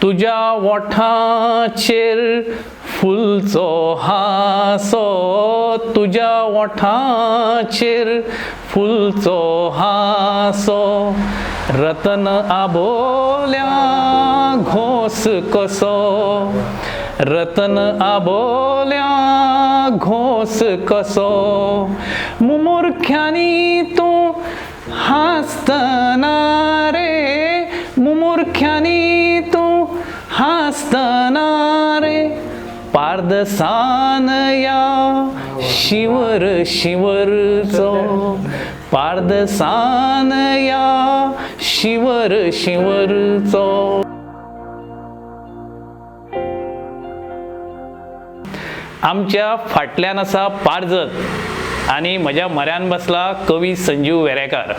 तुज्या वोठाचेर फुलचो हांसो, तुज्या वोठाचेर फुलचो हांसो, रतन आबोल्या घोस कसो, रतन आबोल्या घोस कसो, मुमुरख्यांनी तूं हांसतना रे, मुमुरख्यांनी तूं हांसतना रे, पारदसान या शिंवर शिंवरचो, पारदसान या शिंवर शिंवरचो. आमच्या फाटल्यान आसा पारजत आनी म्हज्या म्हऱ्यान बसला कवी संजीव वेरेंकार.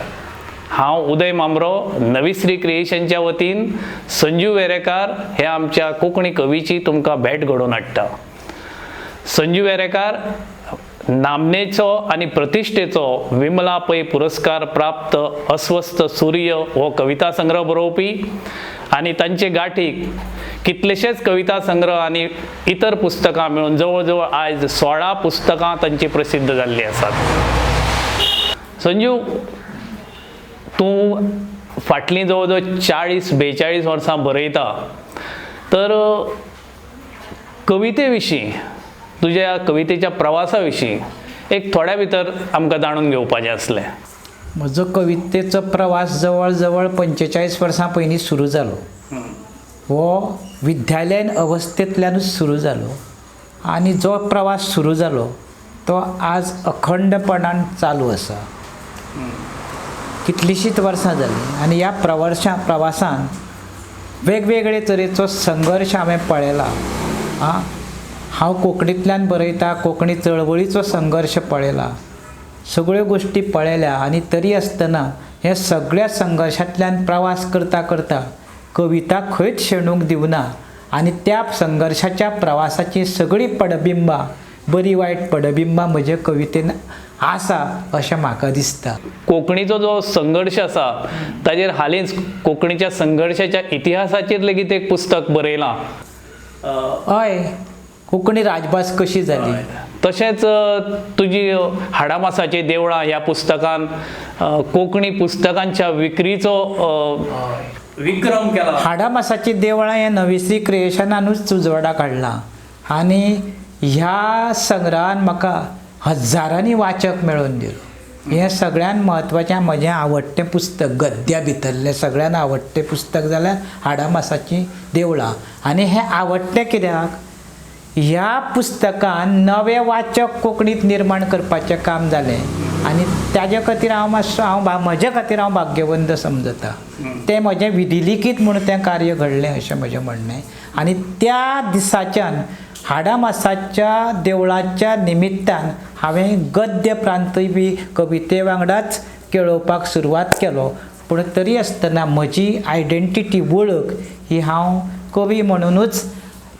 हांव उदय म्हांबरो, नविश्री क्रिएशनच्या वतीन संजीव वेरेंकार हे आमच्या कोंकणी कवीची तुमकां भेट घडोवन हाडटा. संजीव वेरेंकार नामनेचो आनी प्रतिश्ठेचो विमला पै पुरस्कार प्राप्त अस्वस्थ सूर्य हो कविता संग्रह बरोवपी आनी तांचे गांठीक कितलेशेच कविता संग्रह आनी इतर पुस्तकां मेळून जवळ जवळ आयज 16 पुस्तकां तांची प्रसिद्ध जाल्लीं आसात. संजीव, तूं फाटलीं जवळ जवळ 40-42 वर्सां बरयता, तर कविते विशीं, तुज्या कवितेच्या प्रवासा विशीं एक थोड्या भितर आमकां जाणून घेवपाचें आसलें. म्हजो कवितेचो प्रवास जवळ जवळ 45 वर्सां पयलीं सुरू जालो. हो विद्यालयीन अवस्थेंतल्यानूच सुरू जालो आनी जो प्रवास सुरू जालो तो आज अखंडपणान चालू आसा. कितलींशींच वर्सां जालीं आनी ह्या प्रवासान वेगवेगळे तरेचो संघर्श हांवें पळयला. आं, हांव कोंकणींतल्यान बरयता, कोंकणी चळवळीचो संघर्श पळयला, सगळ्यो गोश्टी पळयल्या आनी तरी आसतना हे सगळ्या संघर्शांतल्यान प्रवास करता करता कविता खंयच शेणूंक दिवना आनी त्या संघर्शाच्या प्रवासाची सगळीं पडबिंबां, बरी वायट पडबिंबां म्हजे कवितेन आसा अशें म्हाका दिसता. कोंकणीचो जो संघर्श आसा ताजेर हालींच कोंकणीच्या संघर्शाच्या इतिहासाचेर लेगीत एक पुस्तक बरयलां. हय, कोंकणी राजभास कशी जाली. तशेंच तुजी हाडामासाची देवळां ह्या पुस्तकान कोंकणी पुस्तकांच्या विक्रीचो विक्रम केला. हाडामासाची देवळां हें नविश्री क्रिएशनानूच उजवाडाक हाडलां आनी ह्या संग्रहान म्हाका हजारांनी वाचक मेळोवन दिलो. हें सगळ्यांत म्हत्वाचें म्हजें आवडटें पुस्तक, गद्या भितरलें सगळ्यांत आवडटें पुस्तक जाल्यार हाडामासाचीं देवळां. आनी हें आवडटें कित्याक, ह्या पुस्तकान नवे वाचक कोंकणींत निर्माण करपाचें काम जालें आनी ताजे खातीर हांव मातसो हांव म्हजे खातीर हांव भाग्यवंत समजता. तें म्हजें विधिलिखीत म्हूण तें कार्य घडलें अशें म्हजें म्हणणें. आनी त्या दिसाच्यान हाडामासाच्या देवळाच्या निमित्तान हांवें गद्य प्रांतय बी कविते वांगडाच केळोवपाक सुरवात केलो. पूण तरी आसतना म्हजी आयडेंटिटी, वळख ही हांव कवी म्हणुनूच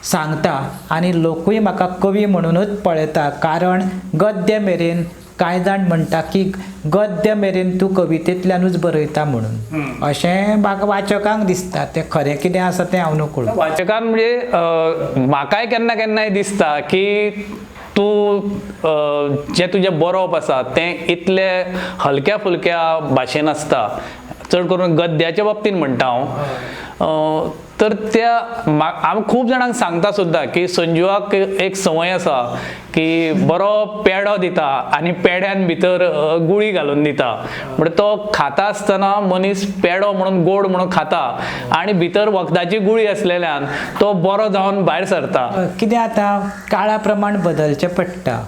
सांगता आनी लोकूय म्हाका कवी म्हणुनूच पळयता. कारण गद्य मेरेन कांय जाण म्हणटा की गद्य मेरेन तूं कवितेंतल्यानूच बरयता म्हणून, अशें म्हाका वाचकांक दिसता. तें खरें कितें आसा तें हांव नकळो. वाचकांक म्हणजे म्हाकाय केन्ना केन्नाय दिसता की तूं जें तुजें बरोवप आसा तें इतलें हलक्या फुलक्या भाशेन आसता, चड करून गद्याच्या बाबतींत म्हणटा हांव. तर त्या हांव खूब जाणांक सांगता सुद्दां की संजीवाक एक संवय आसा की बरो पेडो दिता आनी पेड्यान भितर गुळी घालून दिता, म्हणजे तो खाता आसतना मनीस पेडो म्हणून गोड म्हणून खाता आनी भितर वखदाची गुळी आसलेल्यान तो बरो जावन भायर सरता. कितें आतां काळा प्रमाण बदलचें पडटा.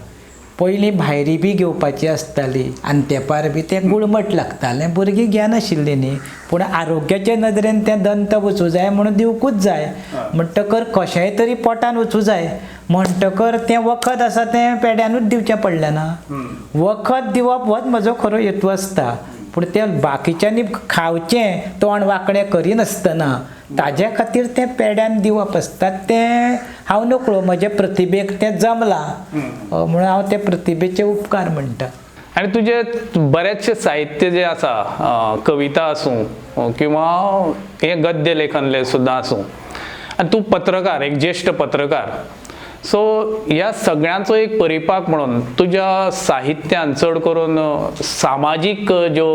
पयलीं भायरी बी घेवपाची आसताली आनी तेंपार बी तें गुळमट लागतालें, भुरगीं घेनाशिल्लीं न्ही, पूण आरोग्याचे नदरेन तें दंत वचूं जाय म्हणून दिवकूच जाय, म्हणटकर कशेंय तरी पोटान वचूं जाय, म्हणटकर तें वखद आसा तें पेड्यानूच दिवचें पडलें ना. वखद दिवप होच म्हजो खरो हेतू आसता, पूण तें बाकीच्यांनी खावचें तोंड वांकडें करिनासतना ताजे खातीर तें पेड्यान दिवप आसता. तें हांव नकळो, म्हजे प्रतिभेक तें जमलां म्हणून हांव ते प्रतिभेचे उपकार म्हणटा. आनी तुजें बरेचशें साहित्य जें आसा, कविता आसूं किंवा हें गद्य लेखन सुद्दां आसूं, आनी तूं पत्रकार, एक ज्येश्ठ पत्रकार, सो ह्या सगळ्यांचो एक परिपाक म्हणून तुज्या साहित्यान चड करून सामाजीक ज्यो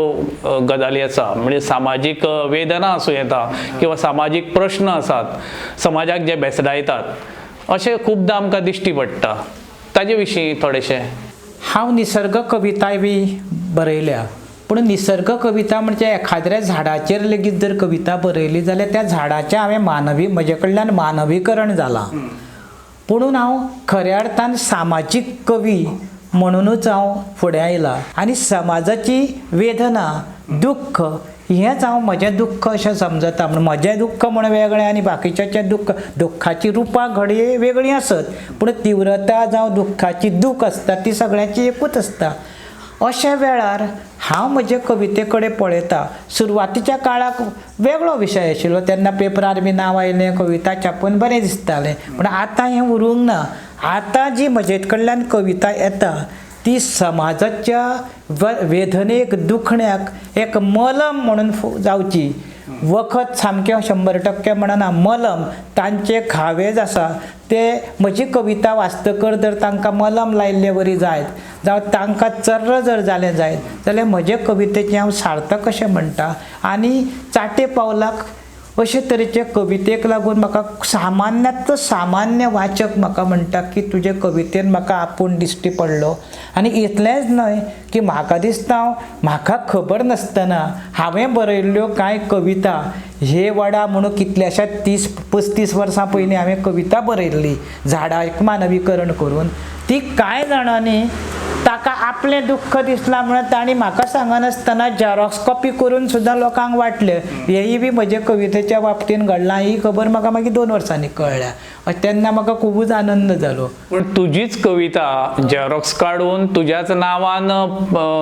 गजाली आसा, म्हणजे सामाजीक वेदना आसूं येता किंवा सामाजीक प्रश्न आसात समाजाक जे भेसडायतात, अशें खुबदां आमकां दिश्टी पडटा, ताजे विशीं थोडेशें. हांव निसर्ग कविताय बी बरयल्या, पूण निसर्ग कविता म्हणजे एखाद्र्या झाडाचेर लेगीत जर कविता बरयली जाल्यार त्या झाडाचें हांवें मानवी म्हजे कडल्यान मानवीकरण जालां. पुणून हांव खऱ्या अर्थान सामाजीक कवी म्हणुनूच हांव फुडें आयला आनी समाजाची वेदना, दुख्ख हेंच हांव म्हजें दुख्ख अशें समजता. म्हण म्हजें दुख्ख म्हण वेगळें आनी बाकीच्याचें दुख्ख, दुख्खाची रुपां घडये वेगळीं आसत पूण तिव्रता जावं दुख्खाची दूख आसता ती सगळ्यांची एकूच आसता. अशा वेळार हांव म्हजे कविते कडेन पळयता. सुरवातीच्या काळाक वेगळो विशय आशिल्लो, तेन्ना पेपरार बी नांव आयलें, कविता छापून बरें दिसतालें, पूण आतां हें उरूंक ना. आतां जी म्हजे कडल्यान कविता येता ती समाजाच्या वेदनेक, दुखण्याक एक मलम म्हणून जावची. वखद सामकें 100% म्हणना, मलम तांचे घावे आसा ते म्हजी कविता वाचतकर जर तांकां मलम लायिल्ले वरी जायत जावं तांकां चर्र जर जालें जायत जाल्यार म्हजे कवितेचें हांव सार्थक अशें म्हणटा. आनी चाटे पावलाक अशे तरेचे कवितेक लागून म्हाका सामान्यांतलो सामान्य वाचक म्हाका म्हणटा की तुजे कवितेन म्हाका आपूण दिश्टी पडलो. आनी इतलेंच न्हय की म्हाका दिसता म्हाका खबर नासतना हांवें बरयल्ल्यो कांय कविता हे वडा म्हणून कितल्याश्या 30-35 वर्सां पयलीं हांवें कविता बरयल्ली झाडाक मानवीकरण करून, ती कांय जाणांनी ताका आपलें दुख्ख दिसलां म्हणून तांणी म्हाका सांगनासतना झेरॉक्स कॉपी करून सुद्दां लोकांक वांटलें. हेंय बी म्हजे कवितेच्या बाबतीन घडलां ही खबर म्हाका मागीर 2 वर्सांनी कळ्ळ्या, तेन्ना म्हाका खुबूच आनंद जालो. पूण तुजीच कविता झेरॉक्स काडून तुज्याच नांवान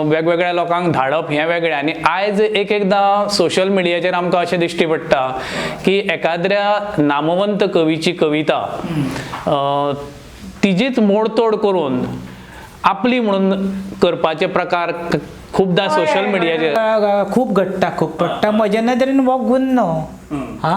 वेगवेगळ्या लोकांक धाडप हें वेगळें, आनी आयज एक एकदां सोशल मिडियाचेर आमकां अशें दिश्टी पडटा की एकाद्र्या नामवंत कवीची कविता तिजीच मोडतोड करून आपली म्हणून करपाचे प्रकार खुबदां सोशल मिडियाचेर खूब घडटा, खूब पडटा. म्हजे नदरेन हो गुन्नो. हा,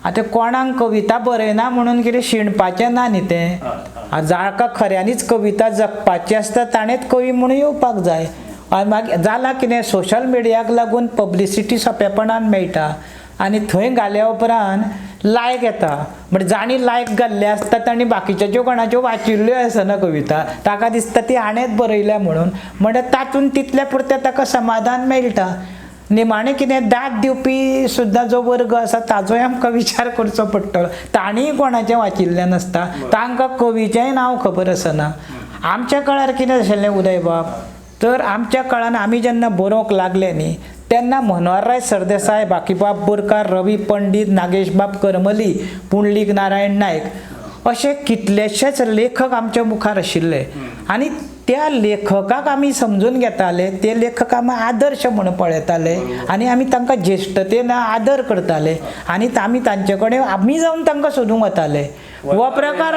आतां कोणाक कविता बरयना म्हणून कितें शिणपाचें ना न्ही तें. जाका खऱ्यांनीच कविता जगपाची आसता ताणेंच कवी म्हणून येवपाक जाय. आनी मागीर जालां कितें, सोशल मिडियाक लागून पब्लिसिटी सोंपेपणान मेळटा आनी थंय घाल्या उपरांत लायक येता. म्हणजे जाणी लायक घाल्ले आसता तांणी बाकीच्या कोणाच्यो वाचिल्ल्यो आसना कविता, ताका दिसता ती हाणेंच बरयल्या म्हणून, म्हणल्यार तातूंत तितल्या पुरतें ताका समाधान मेळटा. निमाणें कितें दाद दिवपी सुद्दां जो वर्ग आसा ताजोय आमकां विचार करचो पडटलो. तांणीय कोणाचें वाचिल्लें नासता, तांकां कवीचेंय नांव खबर आसना. आमच्या काळार कितें आशिल्लें उदयबाब, तर आमच्या काळान आमी जेन्ना बरोवंक लागले न्ही तेन्ना मनोहरराय सरदेसाय, बाकीबाब बोरकार, रवी पंडीत, नागेशबाब करमली, पुंडलीक नारायण नायक अशे कितलेशेच लेखक आमच्या मुखार आशिल्ले आनी त्या लेखकाक आमी समजून घेताले, ते लेखक आमी आदर्श म्हणून पळयताले आनी आमी तांकां ज्येश्ठतेन आदर करताले आनी आमी तांचे कडेन आमी जावन तांकां सोदूंक वताले. हो प्रकार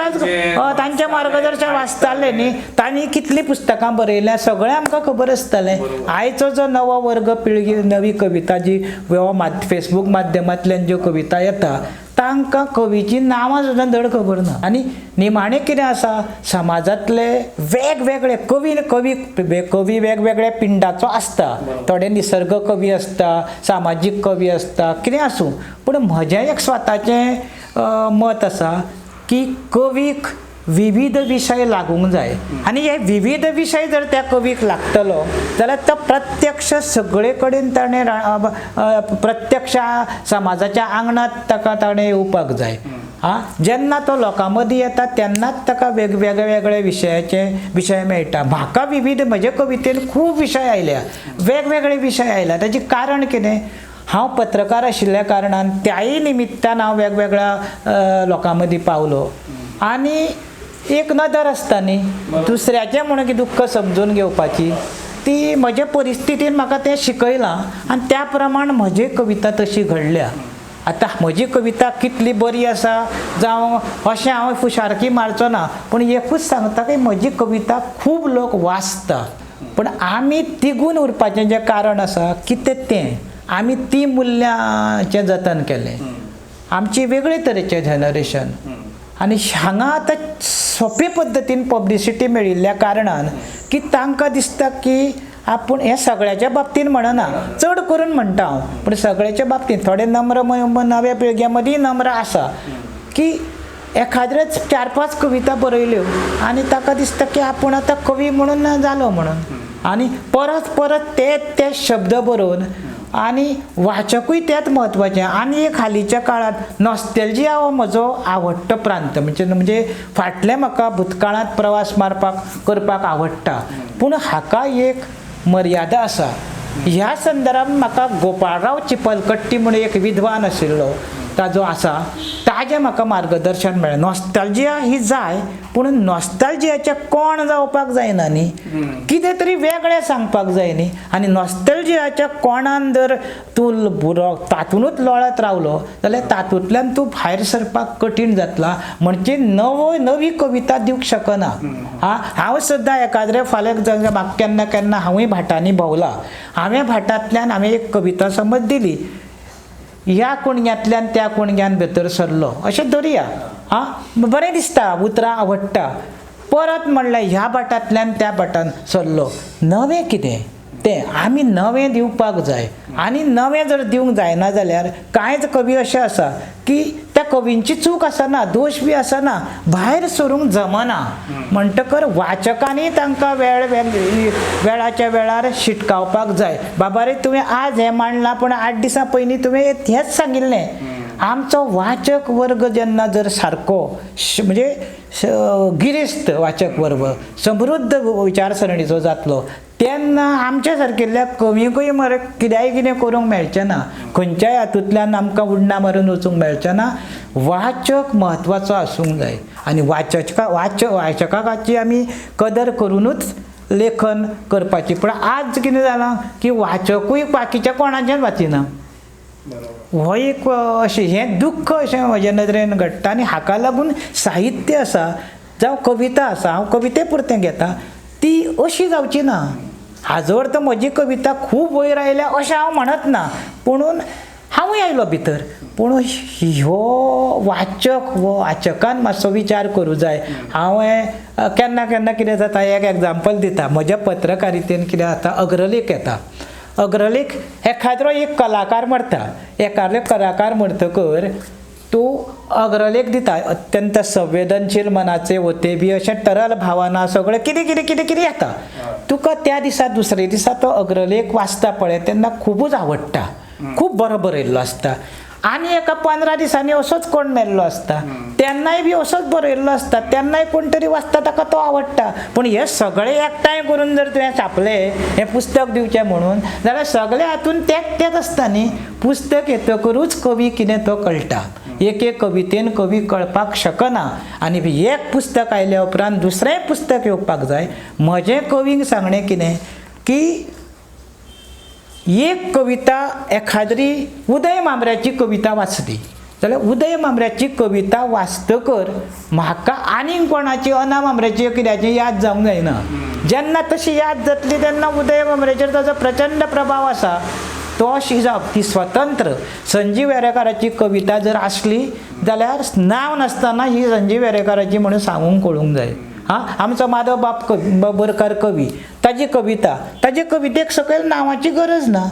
तांचें मार्गदर्शन वाचताले न्ही, तांणी कितलीं पुस्तकां बरयल्या सगळें आमकां खबर आसतालें. आयचो जो नवो वर्ग पिळगी, नवी कविता जी फेसबूक माध्यमांतल्यान ज्यो कविता येता तांकां कवीची नांवां सुद्दां धड खबर ना. आनी निमाणें कितें आसा, समाजांतले वेगवेगळे कवी कवी कवी वेगवेगळ्या पिंडाचो आसता, थोडे निसर्ग कवी आसता, सामाजीक कवी आसता, कितें आसूं, पूण म्हजें एक स्वताचें मत आसा की कवीक विविध विशय लागूंक जाय आनी हे विविध विशय जर त्या कवीक लागतलो जाल्यार तो प्रत्यक्ष सगळे कडेन ताणें प्रत्यक्ष समाजाच्या आंगणांत ताका ताणें येवपाक जाय. आं, जेन्ना तो लोकां मदीं येता तेन्नाच ताका वेगवेगळे वेगळे विशयाचे विशय मेळटा. म्हाका विविध म्हजे कवितेन खूब विशय आयल्या, वेगवेगळे विशय आयल्या. ताचें कारण कितें, हांव पत्रकार आशिल्ल्या कारणान त्याय निमित्तान हांव वेगवेगळ्या लोकां मदीं पावलो आनी एक नदर आसता न्ही दुसऱ्याचें म्हणून की दुख्ख समजून घेवपाची, ती म्हजे परिस्थितीन म्हाका तें शिकयलां आनी त्या प्रमाण म्हजी कविता तशी घडल्या. आतां म्हजी कविता कितली बरी आसा जावं अशें हांव फुशारकी मारचो ना, पूण एकूच सांगता की म्हजी कविता खूब लोक वाचता, पूण आमी तिगून उरपाचें जें कारण आसा कितें तें आमी ती मुल्याचें जतन केलें. आमची वेगळे तरेचें जनरेशन आनी हांगा आतां सोंपे पद्दतीन पब्लिसिटी मेळिल्ल्या कारणान की तांकां दिसता की आपूण हें सगळ्याच्या बाबतीन म्हणना, चड करून म्हणटा हांव, पूण सगळ्याच्या बाबतीन थोडे नम्र नव्या पिळग्या मदीं नम्र आसा की एखाद्रेच 4-5 कविता बरयल्यो आनी ताका दिसता की आपूण आतां कवी म्हणून जालो म्हणून, आनी परत परत ते ते शब्द बरोवन आनी वाचकूय तेच म्हत्वाचें. आनी एक हालींच्या काळांत नॉस्टेल्जिया हो म्हजो आवडटो प्रांत, म्हणजे म्हणजे फाटलें म्हाका भूतकाळांत प्रवास मारपाक करपाक आवडटा, पूण हाका एक मर्यादा आसा. ह्या संदर्भात म्हाका गोपाळराव चिपलकट्टी म्हूण एक विद्वान आशिल्लो ताजो आसा, ताजें म्हाका मार्गदर्शन मेळ्ळें. नॉस्टाल्जिया ही जाय, पूण नॉस्टाल्जियाचें कोण जावपाक जायना न्ही, कितें तरी वेगळें सांगपाक जाय न्ही. आनी नॉस्टाल्जियाच्या कोणान जर तूं भुरो तातूंतच लोळत रावलो जाल्यार तातूंतल्यान तूं भायर सरपाक कठीण जातला, म्हणजे नवी कविता दिवंक शकना. हा, हांव सुद्दां एकाद्रे फाल्यां म्हाका केन्ना केन्ना हांवूय भाटांनी भोंवला, हांवें भाटांतल्यान हांवें एक कविता समज दिली, ह्या कुणग्यांतल्यान त्या कुणग्यान भितर सरलो अशें धरुया, आं बरें दिसता, उतरां आवडटा. परत म्हणल्यार ह्या भाटांतल्यान त्या भाटान सरलो, नवें कितें तें आमी नवें दिवपाक जाय. आनी नवें जर दिवंक जायना जाल्यार कांयच कवी अशें आसा की त्या कवींची चूक आसना, दोश बी आसना, भायर सरूंक जमना. म्हणटकर वाचकांनी तांकां वेळाच्या वेळार शिटकावपाक जाय, बाबा रे तुवें आज हें मांडलां पूण 8 दिसां पयलीं तुवें हेंच सांगिल्लें. आमचो वाचक वर्ग जेन्ना जर सारको म्हणजे गिरेस्त वाचक वर्ग समृद्ध विचारसरणीचो जातलो तेन्ना आमच्या सारकिल्ल्या कवींकूय मरे कित्याय कितें करूंक मेळचें ना, खंयच्याय हातूंतल्यान आमकां उडणां मारून वचूंक मेळचें ना. वाचक म्हत्वाचो आसूंक जाय आनी वाचकाची आमी कदर करुनूच लेखन करपाची. पूण आज कितें जालां की वाचकूय बाकीच्या कोणाचेंच वाचिना, हो एक अशें हें दुख्ख अशें म्हज्या नदरेन घडटा. आनी हाका लागून साहित्य आसा जावं कविता आसा, हांव कविते पुरतें घेता, ती अशी जावची ना. हाजो अर्थ म्हजी कविता खूब वयर आयल्या अशें हांव म्हणत ना, पुणून हांवूय आयलो भितर, पूण ह्यो वाचक हो वाचकान मातसो विचार करूं जाय. हांवें केन्ना केन्ना कितें जाता, एक एग्जाम्पल दिता, म्हज्या पत्रकारितेन कितें जाता, अग्रलेख येता, अग्रलेख एखाद्रो एक कलाकार मरता, एखाद्रो कलाकार मरतकर तूं अग्रलेख दिता, अत्यंत संवेदनशील मनाचे होते बी अशें तरल भावना सगळें कितें कितें कितें कितें येता तुका. त्या दिसा दुसरे दिसा तो अग्रलेख वाचता पळय तेन्ना खुबूच आवडटा, खूब बरो बरयल्लो आसता. आनी एका 15 दिसांनी असोच कोण मेल्लो आसता तेन्नाय बी असोच बरयल्लो आसता, तेन्नाय कोण तरी वाचता ताका तो आवडटा. पूण हे सगळे एकठांय करून जर तुवें छापलें हें पुस्तक दिवचें म्हणून जाल्यार सगळे हातून तेच तेच आसता न्ही. पुस्तक येतकरूच कवी कितें तो कळटा, एक एक कवितेन कवी कळपाक शकना. आनी एक पुस्तक आयल्या उपरांत दुसरेंय पुस्तक येवपाक जाय. म्हजें कवींक सांगणें कितें की एक कविता एखाद्री उदय म्हांबऱ्याची कविता वाचली जाल्यार उदय म्हांबऱ्याची कविता वाचतकर म्हाका आनीक कोणाची अना म्हांबऱ्याची कित्याची याद जावंक जायना. जेन्ना तशी याद जातली तेन्ना उदय म्हांबऱ्याचेर ताजो प्रचंड प्रभाव आसा, तो शिजाप ती स्वतंत्र. संजीव वेरेंकाराची कविता जर आसली जाल्यार नांव नासतना ही संजीव वेरेंकाराची म्हणून सांगूंक कळूंक जाय. हां, आमचो माधव बाब बोरकार कवी, ताजी कविता, ताजे कवितेक सकयल नांवाची गरज ना,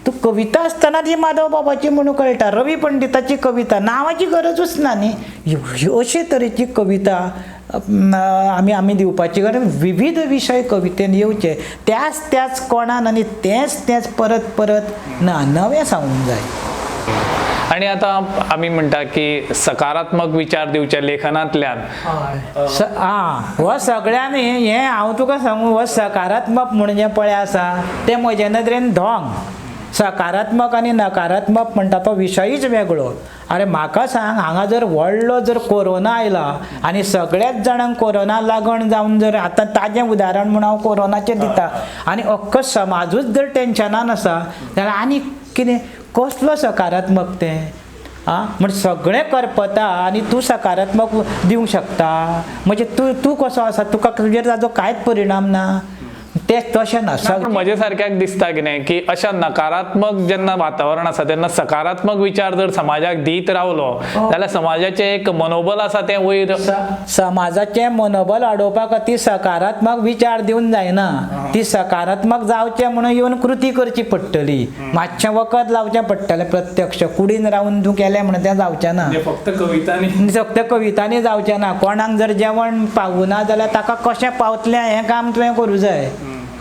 तूं कविता आसतना ती माधव बाबाची म्हणून कळटा. रवी पंडिताची कविता नांवाची गरजूच ना न्ही. अशे तरेची कविता आमी आमी दिवपाची, कारण विविध विशय कवितेन येवचे, त्याच त्याच कोणान आनी तेंच तेंच परत परत ना, नवें सांगूंक जाय. आनी आतां आमी म्हणटा की सकारात्मक विचार दिवचे लेखनांतल्यान. आं, हो सगळ्यांनी हें हांव तुका सांगू, हो सकारात्मक म्हणून जें पळय आसा तें म्हजे नदरेन धोंग. सकारात्मक आनी नकारात्मक म्हणटा तो विशयूच वेगळो. अरे म्हाका सांग, हांगा जर व्हडलो जर कोरोना आयला आनी सगळ्याच जाणांक कोरोना लागण जावन जर आतां ताजें उदाहरण म्हूण हांव कोरोनाचें दिता, आनी अख्खो समाजूच जर टेंशनान आसा जाल्यार आनी कितें कसलो सकारात्मक तें? आं, म्हण सगळें करपता आनी तूं सकारात्मक दिवंक शकता म्हणजे तूं तूं कसो आसा, तुका तुजेर ताजो कांयच परिणाम ना. तें तशें ना. पूण म्हजे सारक्याक दिसता कितें की अशा नकारात्मक जेन्ना वातावरण आसा तेन्ना सकारात्मक विचार जर समाजाक दीत रावलो जाल्यार समाजाचें एक मनोबल आसा तें वयर. समाजाचें मनोबल वाडोवपा खातीर सकारात्मक विचार दिवन जायना, ती सकारात्मक जावचें म्हणून येवन कृती करची पडटली, मातशें वखद लावचें पडटलें, प्रत्यक्ष कुडीन रावन तूं केलें म्हणून तें जावचें ना. फक्त कवितांनी, फक्त कवितांनी जावचें ना. कोणाक जर जेवण पावना जाल्यार ताका कशें पावतलें हें काम तुवें करूं जाय.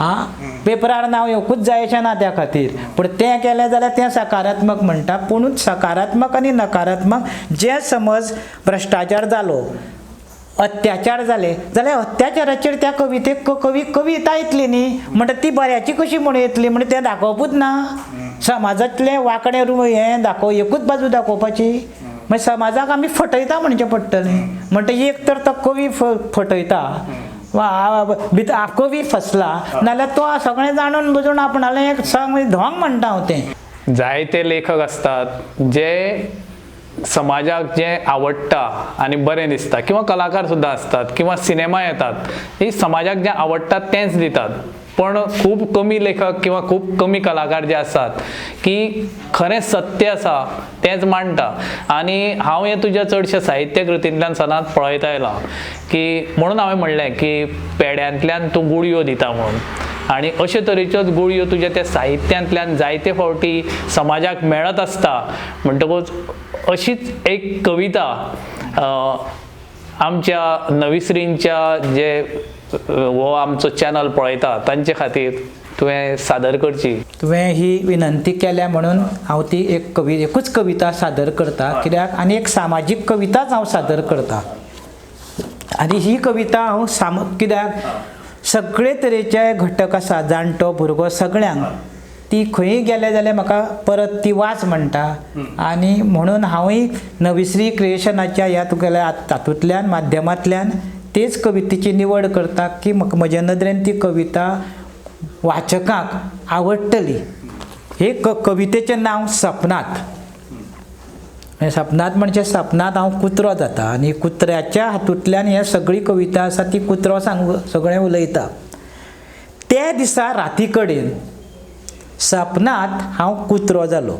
आं, पेपरार नांव येवकूच जाय अशें ना त्या खातीर, पूण तें केलें जाल्यार तें सकारात्मक म्हणटा. पुणून सकारात्मक आनी नकारात्मक जे समज भ्रश्टाचार जालो, अत्याचार जाले जाल्यार अत्याचाराचेर त्या कवितेक कविता येतली न्ही, म्हणटा ती बऱ्याची कशी म्हूण येतली म्हणून तें दाखोवपूच ना. समाजांतलें वांकडें हें दाखोव, एकूच बाजू दाखोवपाची, मागीर समाजाक आमी फटयता म्हणचें पडटलें. म्हणटा एक तर तो कवी फटयता वा भितर कवी फसला, नाल्यार तो सगळें जाणून बुजून आपणालें एक सांग धोंग म्हणटा हांव तें. जायते लेखक आसतात जे समाजाक जें आवडटा आनी बरें दिसता, किंवा कलाकार सुद्दां आसतात किंवा सिनेमा येतात ही समाजाक जें आवडटा तेंच दितात. पण खूब कमी लेखक किंवा खूब कमी कलाकार जे आसात की खरें सत्य आसा तेंच मांडटा. आनी हांव हें तुज्या चडश्या साहित्य कृतींतल्यान सदांच पळयत आयलां की म्हणून हांवें म्हणलें की पेड्यांतल्यान तूं गुळयो दिता म्हणून, आनी अशे तरेच्योच गुळयो तुज्या त्या साहित्यांतल्यान जायते फावटी समाजाक मेळत आसता. म्हणटकूच अशीच एक कविता आमच्या नविश्रींच्या जे हो आमचो चॅनल पळयता तांचे खातीर तुवें सादर करची. तुवें ही विनंती केल्या म्हणून हांव ती एक एकूच कविता सादर करता, कित्याक आनी एक सामाजीक कविताच हांव सादर करता. आनी ही कविता हांव कित्याक सगळे तरेचे घटक आसा, जाणटो भुरगो सगळ्यांक ती खंय गेले जाल्यार म्हाका परत ती वाच म्हणटा. आनी म्हणून हांवूय नविश्री क्रिएशनाच्या ह्या तुगेल्या तातूंतल्यान माध्यमांतल्यान तेच कवितेची निवड करता की म्हाका म्हज्या नदरेन ती कविता वाचकांक आवडटली. हे कवितेचें नांव सपनांत. सपनांत म्हणजे सपनांत हांव कुत्रो जाता आनी कुत्र्याच्या हातूंतल्यान हे सगळी कविता आसा ती कुत्रो सांग सगळें उलयता. त्या दिसा राती कडेन सपनांत हांव कुत्रो जालो.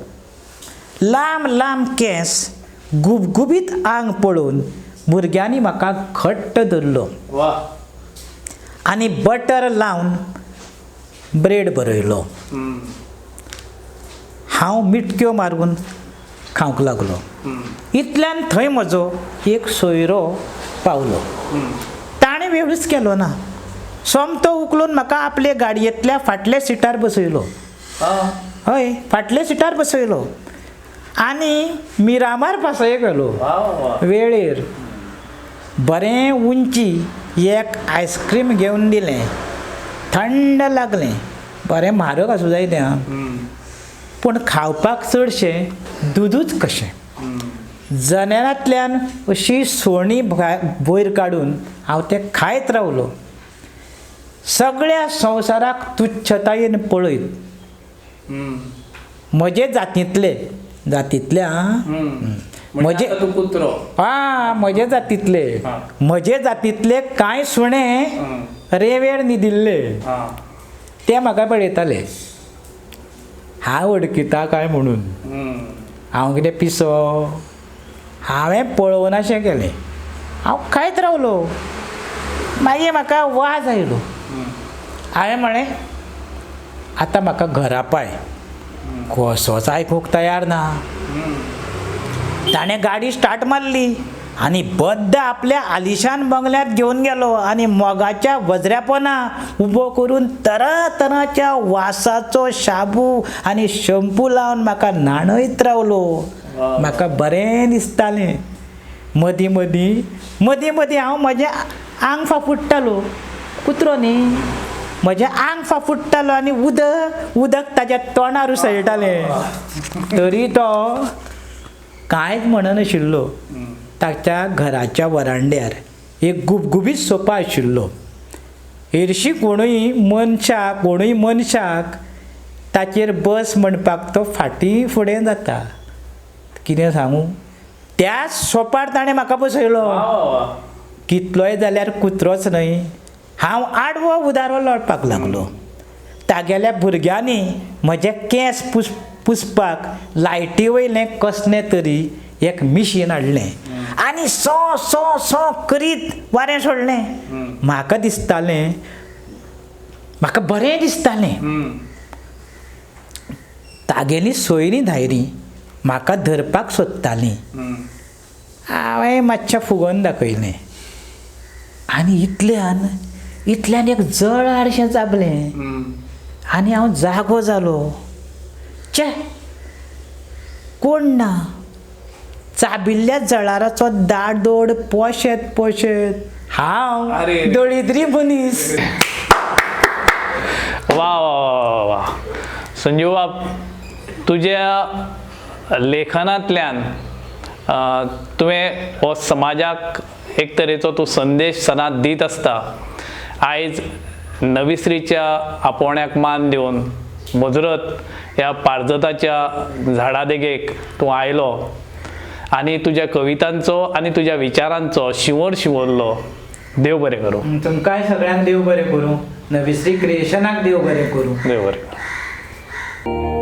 लांब लांब केंस, गुबगुबीत आंग पळोवन भुरग्यांनी म्हाका घट्ट धरलो आनी बटर लावन ब्रेड बरयलो. हांव मिटक्यो मारून खावंक लागलो. इतल्यान थंय म्हजो एक सोयरो पावलो. ताणें वेळूच केलो ना, सोमतो उखलून म्हाका आपले गाडयेंतल्या फाटल्या सिटार बसयलो. हय, फाटल्या सिटार बसयलो आनी मिरामार पासयेक व्हेलो. वेळेर बरें उंची एक आयस्क्रीम घेवन दिलें, थंड लागलें, बरें म्हारग आसूं जाय तें, पूण खावपाक चडशें दुदूच कशें. जनेलांतल्यान अशी सोणी वयर काडून हांव तें खायत रावलो. सगळ्या संवसाराक तुच्छतायेन पळयत म्हजे जातींतले म्हजे कुत्रो हा म्हजे जातींतले म्हजे जातींतले कांय सुणे रेवेर न्हिदिल्ले ते म्हाका पळयताले, हांव वळखिता काय म्हणून. हांव कितें पिसो, हांवें पळोवनाशें केलें, हांव खायत रावलो. मागीर म्हाका वाज आयलो. हांवें म्हळें आतां म्हाका घरा पाय, कसोच आयकूंक तयार ना. ताणें गाडी स्टार्ट मारली आनी बद्द आपल्या आलिशान बंगल्यांत घेवन गेलो आनी मोगाच्या वज्र्यापोना उबो करून तरातराच्या वासाचो शाबू आनी शॅम्पू लावन म्हाका न्हाणयत रावलो. म्हाका बरें दिसतालें. मदीं मदीं मदीं मदीं हांव म्हजें आंग फाफुडटालो, कुत्रो न्ही, म्हजें आंग फाफुडटालो आनी उदक उदक ताज्या तोंडार उसळटालें. तरी तो कांयच म्हणनाशिल्लो. ताच्या घराच्या वरांड्यार एक गुबगुबीत सोपा आशिल्लो. हरशीं कोणूय मनशाक कोणूय मनशाक ताचेर बस म्हणपाक तो फाटीं फुडें जाता. कितें सांगूं, त्याच सोपार ताणें म्हाका बसयलो. कितलोय जाल्यार कुत्रोच न्हय, हांव आडवो उदारो लोळपाक लागलो. तागेल्या भुरग्यांनी म्हजे केंस पुसपाक लायटी वयलें कसलें तरी एक मिशीन हाडलें आनी सो सो सो करीत वारें सोडलें. म्हाका दिसतालें, म्हाका बरें दिसतालें. तागेलीं सोयरीं धायरीं म्हाका धरपाक सोदतालीं. हांवें मातशें फुगोवन दाखयलें आनी इतल्यान इतल्यान एक जळारशें चाबलें आनी हांव जागो जालो. चे, कोण ना. चाबिल्ल्या जळाराचो दाडदोड पोशेत पोशेत हांव दळिद्री मनीस. वा वा वा वा. संजीव बाब, तुज्या लेखनांतल्यान तुवें हो समाजाक एक तरेचो तूं संदेश सदांच दीत आसता. आयज नविश्रीच्या आपोवण्याक मान दिवन मुजरत ह्या पारजताच्या झाडा देगेक तूं आयलो आनी तुज्या कवितांचो आनी तुज्या विचारांचो शिंवर शिंवरलो. देव बरें करूं. तुमकांय सगळ्यांक देव बरें करूं. नविश्री क्रिएशनाक देव बरें करूं. देव बरें करूं.